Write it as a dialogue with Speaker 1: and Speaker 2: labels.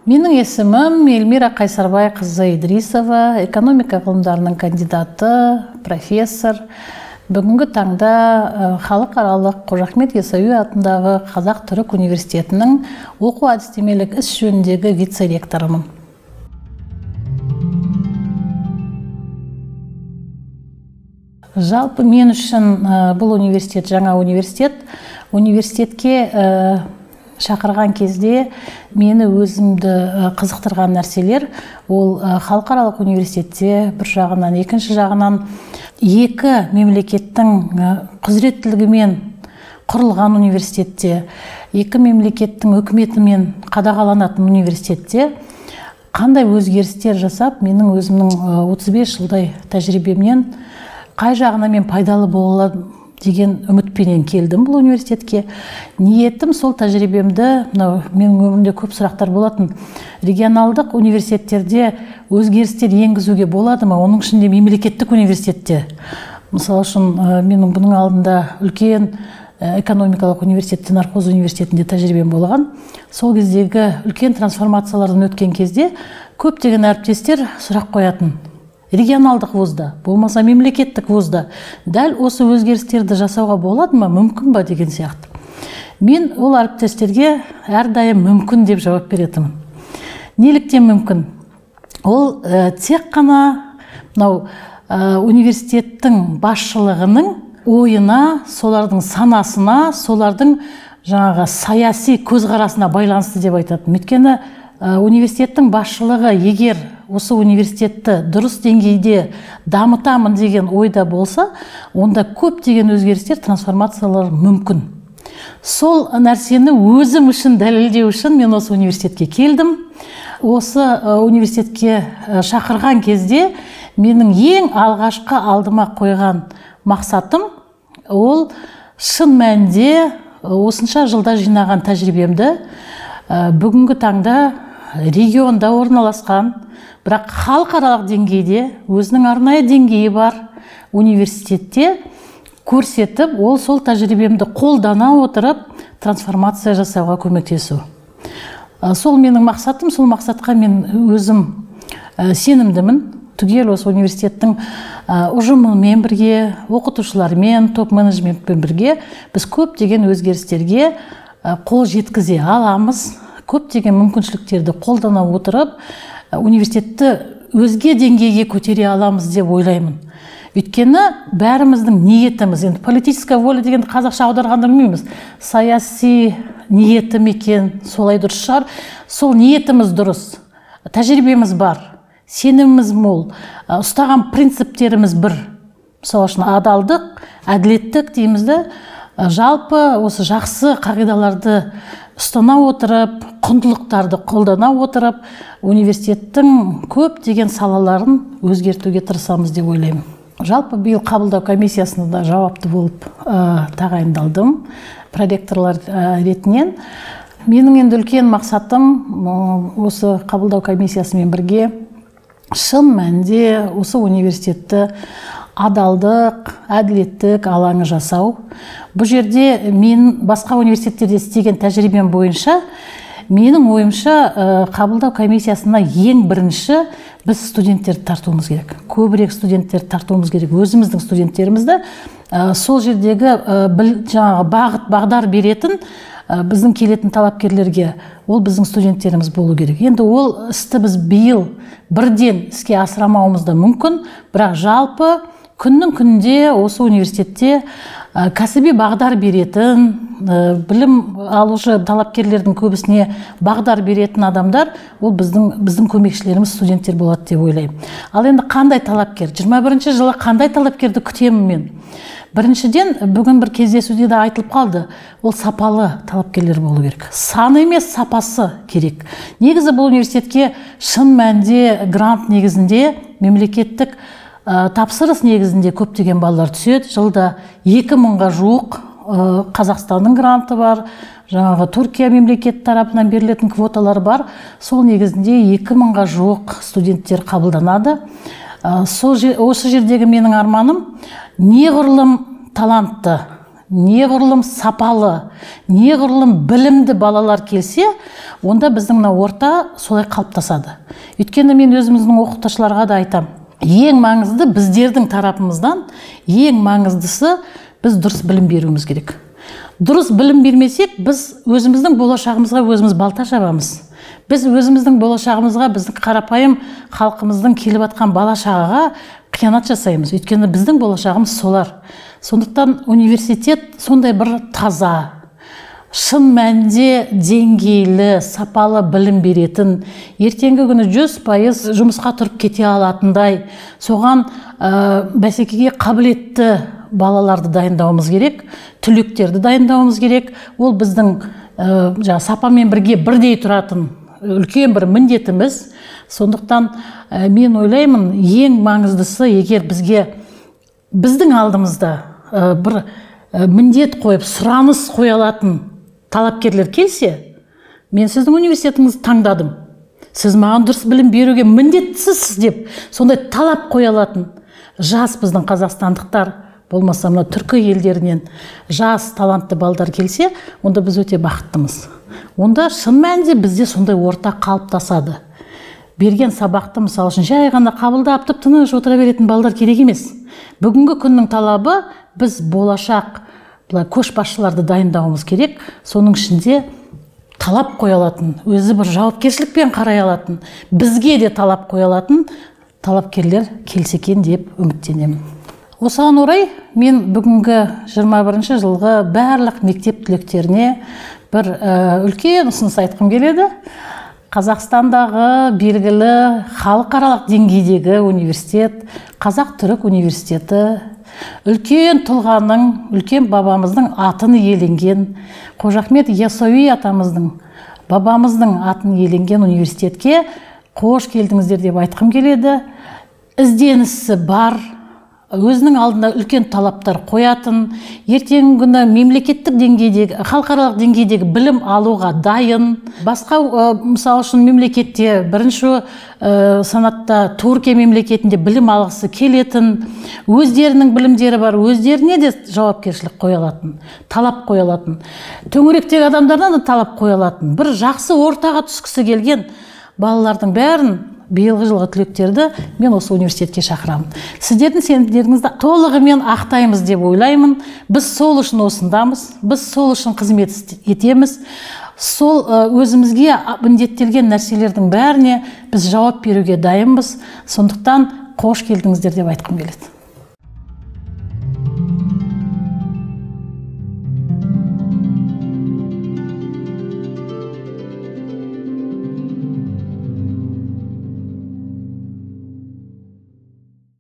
Speaker 1: Менің есімім Эльмира Қайсарбай қызы Идрисова, экономика ғылымдарының кандидаты, профессор. Бүгінгі таңда халықаралық Қожа Ахмет Ясауи атындағы Қазақ-Түрік университетінің оқу әдістемелік іс жөніндегі вице-ректорымын. Жалпы мен үшін бұл университет жаңа университет. Университетке шақырған кезде мені өзімді қызықтырған нәрселер ол халықаралық университетте бір жағынан, екінші жағынан екі мемлекеттің құзыреттілігімен құрылған университетте, екі мемлекеттің үкіметімен қадағаланатын университетте қандай өзгерістер жасап, менің өзімнің 35 жылдай тәжірибемнен қай жағына мен пайдалы бола аламын деген үмітпенен келдім бұл университетке. Ниетім сол тәжірибемді, мынау менің өмірімде көп сұрақтар болатын, регионалдық университеттерде өзгерістер енгізуге болады ма, оның ішінде мемлекеттік университетте. Мысалы үшін, менің бұның алдында үлкен экономикалық университетте, Нархоз университетінде тәжірибем болған. Сол кездегі үлкен трансформациялардан өткен кезде көптеген әріптестер сұрақ қоятын. Регионалдық вузда, болмаса мемлекеттік вузда дәл осы өзгерістерді жасауға болады ма, мүмкін ба деген сияқты. Мен ол әріптестерге әрдайым мүмкін деп жауап беретінмін. Неліктен мүмкін? Ол тек қана мынау университеттің басшылығының ойына, солардың санасына, солардың жаңағы саяси көзқарасына байланысты деп айтатын. Өйткені университеттің басшылығы егер осы университетті дұрыс деңгейде дамытамын деген ойда болса, онда көптеген өзгерістер, трансформациялар мүмкін. Сол нәрсені өзім үшін дәлелдеу үшін мен осы университетке келдім. Осы университетке шақырған кезде менің ең алғашқы алдыма қойған мақсатым ол шын мәнінде осынша жылда жинаған тәжірибемді бүгінгі таңда регионда орналасқан, бірақ халықаралық деңгейде өзінің арнайы деңгейі бар университетте көрсетіп, ол сол тәжірибемді қолдана отырып трансформация жасауға көмектесу. Сол менің мақсатым, сол мақсатқа мен өзім сенімдімін. Түгел осы университеттің ұжымымен бірге, оқытушылармен, топ-менеджментпен бірге біз көптеген өзгерістерге қол жеткізе аламыз. Көптеген мүмкіншіліктерді қолдана отырып, университетті өзге деңгейге көтере аламыз деп ойлаймын. Өйткені бәріміздің ниетіміз, енді политическая воля дегенді қазақша аударғанда білмейміз, саяси ниетім екен, солай дұрыс шығар. Сол ниетіміз дұрыс, тәжірибеміз бар, сеніміміз мол, ұстаған принциптеріміз бір. Мысалы үшін адалдық, әділеттік дейміз де, жалпы осы жақсы қағидаларды ұстана отырып, құндылықтарды қолдана отырып, университеттің көптеген салаларын өзгертуге тырысамыз деп ойлаймын. Жалпы биыл қабылдау комиссиясында да жауапты болып тағайындалдым проректорлар ретінен. Менің енді үлкен мақсатым осы қабылдау комиссиясымен бірге шын мәнінде осы университетті адалдық, әділеттік алаңы жасау. Бұл жерде мен басқа университеттерде істеген тәжірибем бойынша, менің ойымша, қабылдау комиссиясына ең бірінші біз студенттерді тартуымыз керек. Көбірек студенттерді тартуымыз керек. Өзіміздің студенттерімізді сол жердегі жаңағы бағыт, бағдар беретін біздің келетін талапкерлерге ол біздің студенттеріміз болу керек. Енді ол істі біз биыл бірден іске асырамауымыз да мүмкін, бірақ жалпы күннің күнінде осы университетте кәсіби бағдар беретін, білім алушы талапкерлердің көбісіне бағдар беретін адамдар ол біздің көмекшілеріміз студенттер болады деп ойлаймын. Ал енді қандай талапкер? 21 жылы қандай талапкерді күтемін мен? Біріншіден, бүгін бір кездесуде де айтылып қалды, ол сапалы талапкерлер болу керек. Саны емес, сапасы керек. Негізі бұл университетке шын мәнінде грант негізінде, мемлекеттік тапсырыс негізінде көптеген балалар түседі. Жылда 2000-ға жуық Қазақстанның гранты бар, жаңағы Түркия мемлекет тарапынан берілетін квоталар бар. Сол негізінде 2000-ға жуық студенттер қабылданады. Осы жердегі менің арманым неғұрлым талантты, неғұрлым сапалы, неғұрлым білімді балалар келсе, онда біздің мына орта солай қалыптасады. Өйткені мен өзіміздің оқытушыларға да айтам, ең маңызды біздердің тарапымыздан, ең маңыздысы біз дұрыс білім беруіміз керек. Дұрыс білім бермесек, біз өзіміздің болашағымызға өзіміз балта шабамыз. Біз өзіміздің болашағымызға, біздің қарапайым халқымыздың келіп атқан бала шағаға қиянат жасаймыз. Өйткені біздің болашағымыз солар. Сондықтан университет сондай бір таза, шын мәнінде деңгейлі, сапалы білім беретін, ертеңгі күні 100% жұмысқа тұрып кете алатындай, соған бәсекеге қабілетті балаларды дайындауымыз керек, түлектерді дайындауымыз керек. Ол біздің сапамен бірге бірдей тұратын үлкен бір міндетіміз. Сондықтан мен ойлаймын, ең маңыздысы, егер бізге біздің алдымызда бір міндет қойып, сұраныс қоя алатын талапкерлер келсе, мен сіздің университетіңізді таңдадым, сіз маған дұрыс білім беруге міндеттісіз деп сондай талап қоя алатын жас біздің қазақстандықтар, болмаса мына түркі елдерінен жас талантты балдар келсе, онда біз өте бақыттымыз. Онда шын мәнінде бізде сондай орта қалыптасады. Берген сабақты, мысалы үшін, жай ғана қабылдап тып-тыныш отыра беретін балдар керек емес. Бүгінгі күннің талабы, біз болашақ көшбасшыларды дайындауымыз керек. Соның ішінде талап қоя алатын, өзі бір жауапкершілікпен қарай алатын, бізге де талап қоя алатын талапкерлер келсе екен деп үміттенемін. Осыған орай мен бүгінгі 21 жылғы барлық мектеп түлектеріне бір үлкен ұсыныс айтқым келеді. Қазақстандағы белгілі халықаралық деңгейдегі университет, Қазақ-Түрік университеті, үлкен тұлғаның, үлкен бабамыздың атын иеленген, Қожа Ахмет Яссауи атамыздың, бабамыздың атын иеленген университетке қош келдіңіздер деп айтқым келеді. Ізденісі бар, өзінің алдына үлкен талаптар қоятын, ертеңгі күні мемлекеттік деңгейдегі, халықаралық деңгейдегі білім алуға дайын. Басқа, мысалы үшін, мемлекетте, бірінші санатта Түркия мемлекетінде білім алғысы келетін, өздерінің білімдері бар, өздеріне де жауапкершілік қоя алатын, талап қоя алатын, төңіректегі адамдардан да талап қоя алатын, бір жақсы ортаға түскісі келген балалардың бәрін, биылғы жылғы түлектерді мен осы университетке шақырамын. Сіздердің сенімдеріңізді толығымен ақтаймыз деп ойлаймын. Біз сол үшін осындамыз, біз сол үшін қызмет етеміз. Сол өзімізге міндеттелген нәрселердің бәріне біз жауап беруге дайынбыз. Сондықтан қош келдіңіздер деп айтқым келеді.